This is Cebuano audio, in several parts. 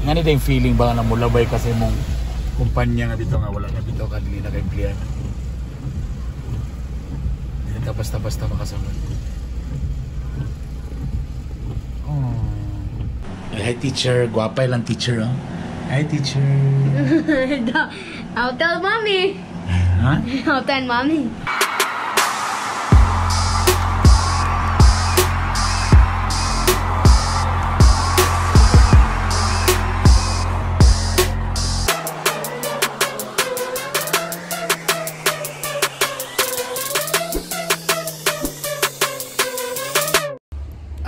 Nga ni yung feeling ba nga namulabay kasi mong kumpanya nga bitaw nga wala na bitaw ka dili na ka empleyado. Dili ka basta-basta makasulod. Oh. Hi teacher, guwapay lang teacher oh. Hi teacher. I'll tell mommy. Huh? I'll tell mommy.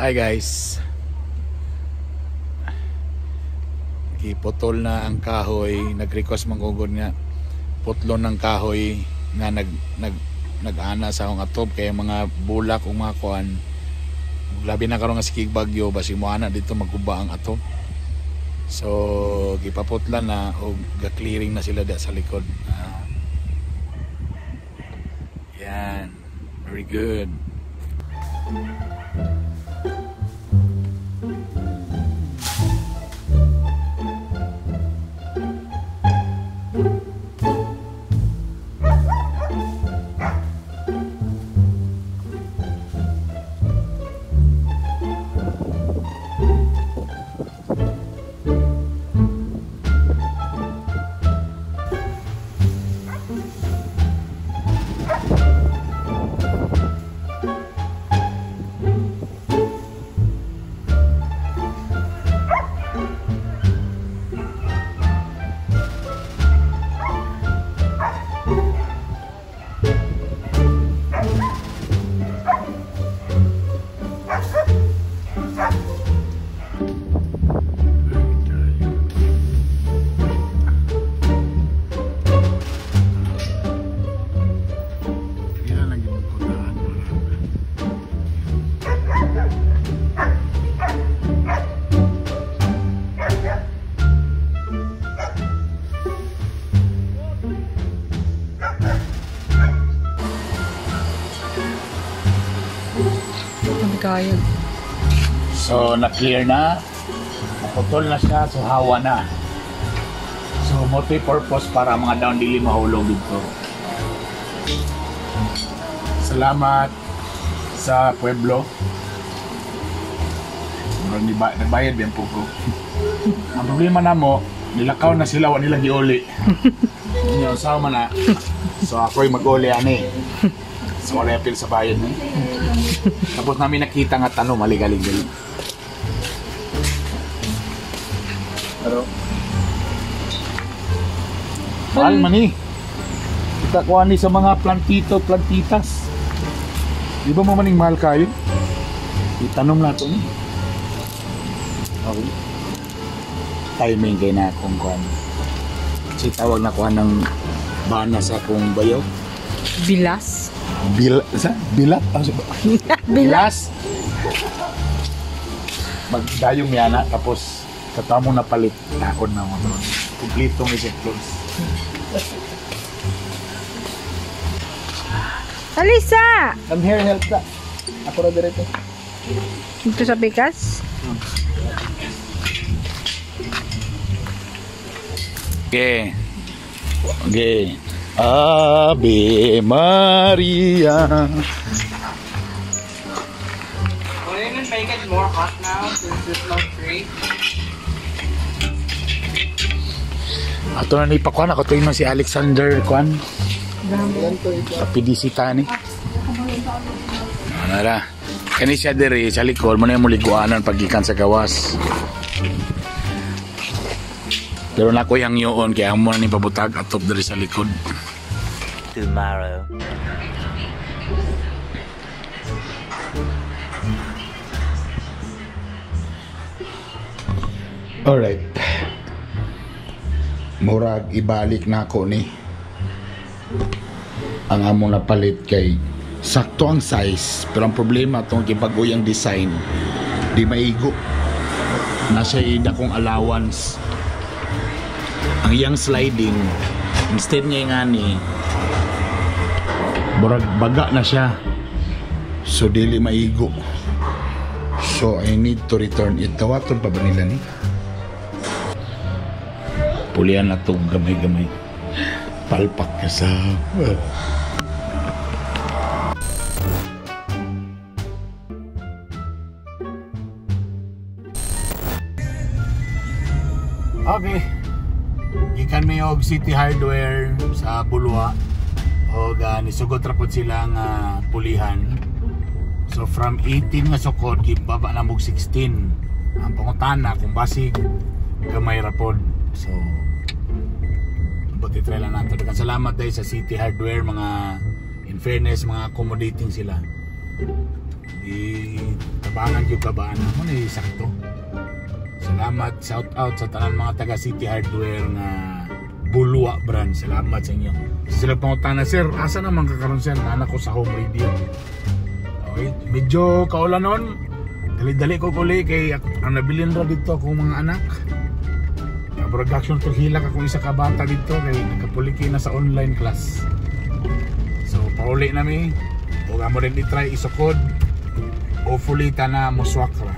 Hi guys. Giputol na ang kahoy, nag-request man gugod nga putlon ng kahoy nga nag-ana sa akong atob kay mga bulak ug mga kuan. Labi na karon nga sikig bagyo basig moana dito maguba ang atob. So gipaputlan na og ga-clearing na sila da sa likod. Yan. Very good. So, na-clear na. Naputol na siya. So, hawa na. So, multi-purpose para mga down dili mahulog dito. Salamat sa pueblo. Nagbayad ba yung pugo? Ang problema na mo, nilakaw na sila, wa nila giuli. Yung sama na. So, ako'y mag-uli ani. So, wala appeal sa bayad. Eh. Tapos namin nakita nga tanong, maligaling-galing. Pero, mahal man eh. Kita kuha ni sa mga plantito, plantitas. Di ba mo maning mahal kayo? Itanong natin eh. Okay. Timing kayo na akong kuhan. Kasi tawag na kuha ng bana sa akong bayaw. Bilas? Bilat? Bilas? Magdayong yana, tapos katamo na palit. Takon na mo doon. Kumplitong isip clothes. Alisa! I'm here, help ka. Ako na diretso. Dito sa bigas? Okay. Okay. Ave Maria. Will you make it more hot now since there's no tree? Ato na ni Pakuan, ako tingnan si Alexander Kwan. Sa PDC tani. Ano ra? Kani siya diri sa likod mo na yung muliguanan paggikan sa gawas. Pero nako yang yoon kaya mo na ni pabutag atop diri sa likod. Tomorrow. Alright. Murag ibalik na ako ni ang among napalit kay sakto ang size pero ang problema tong gibago yung design di maigo. Nasa ida kong allowance. Ang iyang sliding instead niya nga ni murag baga na siya. So dili maigo. So I need to return it. Tawaton pa ba nila ni? Pulian na itong gamay-gamay. Palpak ka sa... Okay. Gikan mi og City Hardware sa Bulua. Og nisugot ra pod sila nga pulihan. So from 18 nga sukod gibaba na mog 16. Ang pangutana kung basig gamay ra pod. So buti try lang nato. Daghang salamat dahil sa City Hardware, mga in fairness mga accommodating sila. Di tabangan gyud ka ba ana mo ni sakto. Salamat, shout out sa tanan mga taga City Hardware nga Bulua branch. Salamat sa inyo. Sila pangutana, sir, asa naman ka karon sir? Nana ko sa home radio. Okay, medyo kaulan nun. Dali-dali ko kuli kay ang nabilin ra dito akong mga anak. Production to hilak akong isa ka bata dito kay nagkapuliki na sa online class. So pauli na mi. Ug amo rin i-try isukod. Hopefully tana moswak ra.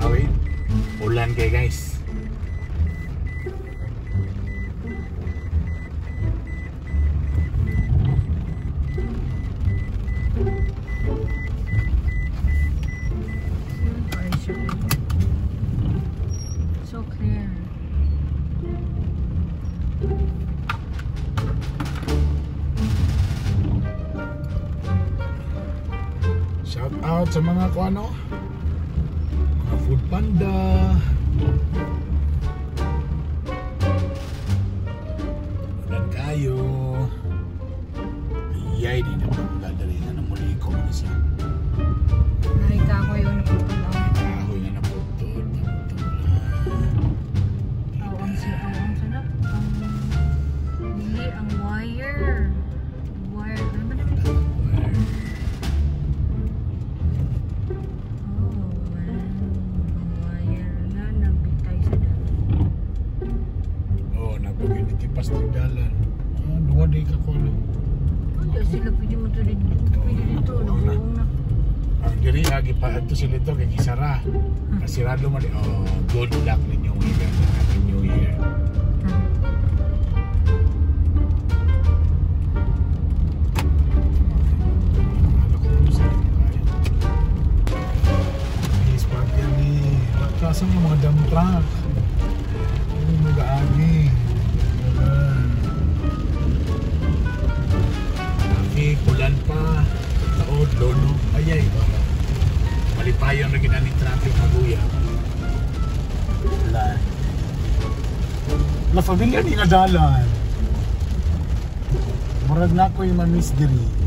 Okay. Ulan kay guys. So clear. Shout out sa mga kuano, mga Food Panda. Ulan kayo. Iyay, di na pagdadali na namuli ko man siya. Nakita ko yun naputol. Kahoy nga naputol. Ang sarap. Dili, ang wire. Wire. Ano ba naman? Oh, ang wire na nagbitay sa dalan. Oh, nagpag-unity pas dalan. Ah, duwa di ka ko no. Wala sila pwede mo to dito. Pwede dito. Nabuong na. Ang diri agi pa adto sila dito kay gisara. Kasirado man. Oh, good luck ninyo mga guys. Happy New Year. Kaso yung mga dump truck. Ano mag-aagi? Traffic, ulan pa. Taod, lono. Ay, ay. Malipayon na ginaning traffic maguya. Ulan. La familia ni nadalan. Murag na ko yung ma-miss diri.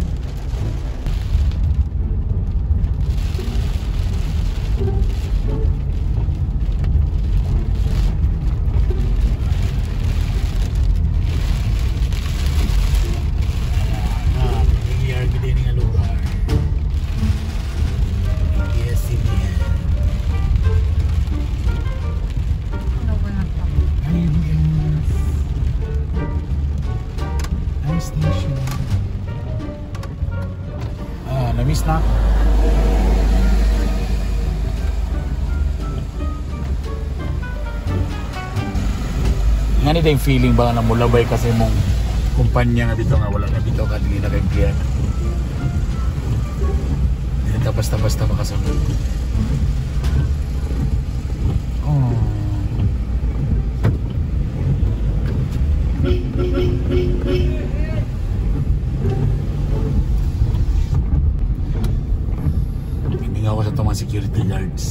Familiar gid ni nga lugar. ABS-CBN. Ano ba na to? ABS. Nice station. Ah, na-miss na ako. Nga ni yung feeling ba na mulabay kasi mong kumpanya nga dito nga wala na dito ka dili na kay empleyado. Hindi na basta-basta makasunod. Oh. Hindi ako sa itong mga security guards.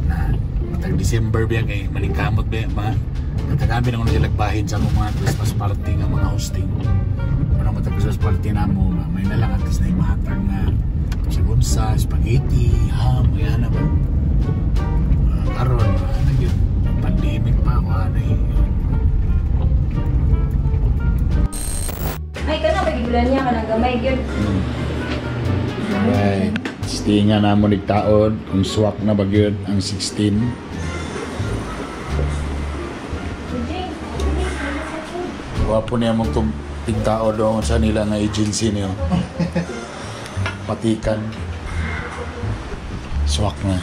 Na matag December ba kay malingkamot ba mga katagabi na ko na sila nagbahin sa akong mga Christmas party nga mga hosting. Wala matag Christmas party na mo, may na lang at least na imahatag nga sagunsa, spaghetti, ham, kaya na ba? Karon, ano yun? Pandemic pa ako, ano yun? Ay, kana kay gigulan niya kanang gamay gyud. Right. Stinga na mo nagtaod kung swak na ba gyud ang 16. Wapo niya mong tigtao doon sa nila nga agency niyo. Patikan. Swak na.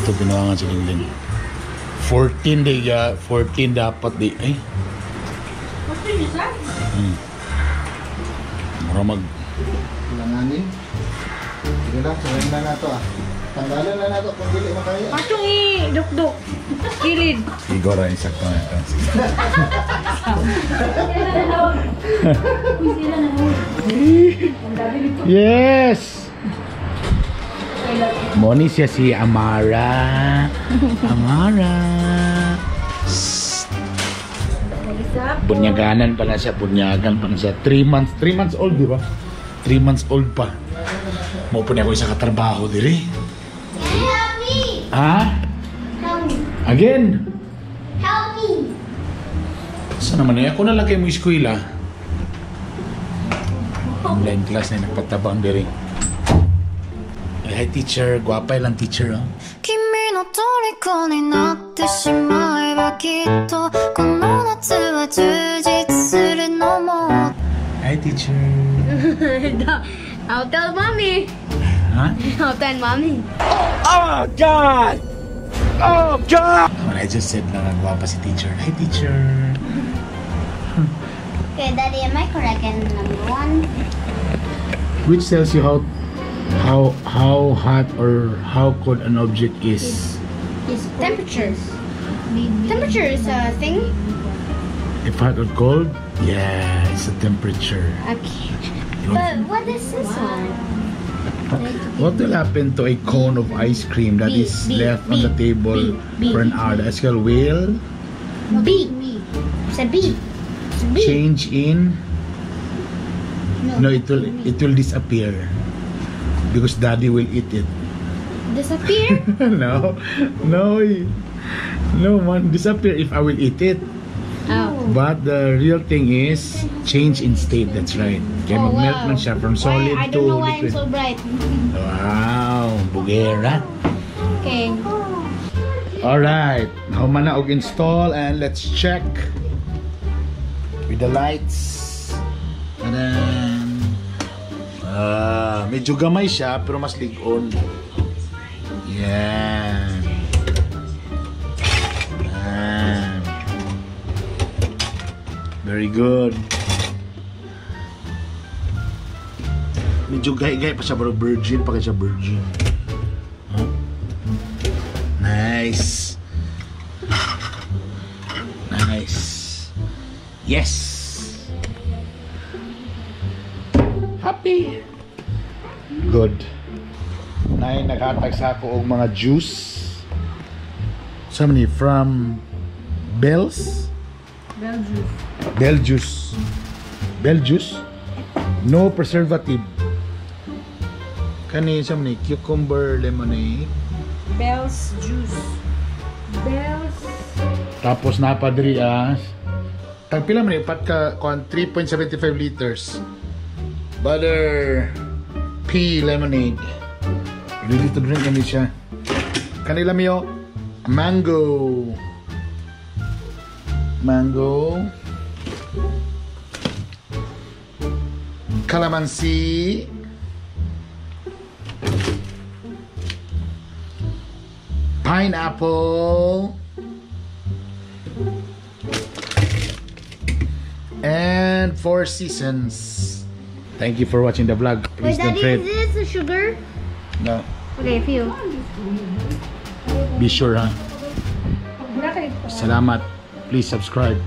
Ito pinuangan si Linglin. 14 day ya, 14 dapat di ay. Mura mag Langanin. Sige lang, sabihin na nato ah. Tanggalan na nato kung dili makaya. Atong i-dukduk. Kilid. Igor ang sakto na ito. Yes! Moni siya si Amara. Amara. Sst. Bunyaganan pala siya. Bunyagan pala siya. 3 months. 3 months old, di ba? 3 months old pa. Mo po niya ako isa katrabaho diri. Help me! Ha? Help me! Again? Help me! Saan naman eh? Ako na lang kayo mo eskwela. Online class na nagpatabang diri. Ay, hi teacher. Gwapay lang teacher, oh. 君の虜になってしまえばきっとこの夏は充実するのも Hi teacher. I'll tell mommy. Ha? I'll tell mommy. Oh God! Oh God! Well, I just said na gwapa si teacher. Hi teacher. Okay, Daddy, am I correct in number one? Which tells you how hot or how cold an object is. Is temperature. Temperature is a thing. If hot or cold? Yeah, it's a temperature. Okay. But what is this one? What will happen to a cone of ice cream that B, is B, left on B, the table B, B. for an hour? The ice cream will B. It's a B. It's a B. change in. No, it will disappear because Daddy will eat it. Disappear? No, man, disappear if I will eat it. Oh. But the real thing is change in state. That's right. Kaya Oh, mag-melt wow. man siya from solid Why, I to don't know why I'm liquid. so bright. Wow, bugera. Okay. All right, human na og install and let's check with the lights. And then, medyo gamay siya pero mas ligon. Yan. Yan. Very good. Medyo gay-gay pa siya pero virgin pa kaya siya, virgin. Huh? Nice. Nice. Yes. Happy. Good. Nay naghatag sa ako og mga juice. Sa many from Bell's? Bell juice. Bell juice. Bell juice. No preservative. Kani sa many cucumber lemonade. Bell's juice. Bell's. Tapos napadri ah. Tagpila man eh, pat ka kuan 3.75 liters. Butter pea lemonade. Ready to drink na siya. Kanila miyo mango. Mango. Calamansi. Pineapple. And Four Seasons. Thank you for watching the vlog. Please Wait, don't Daddy, forget. is this a sugar? No. Okay, few. Be sure, ha? Salamat. Please subscribe.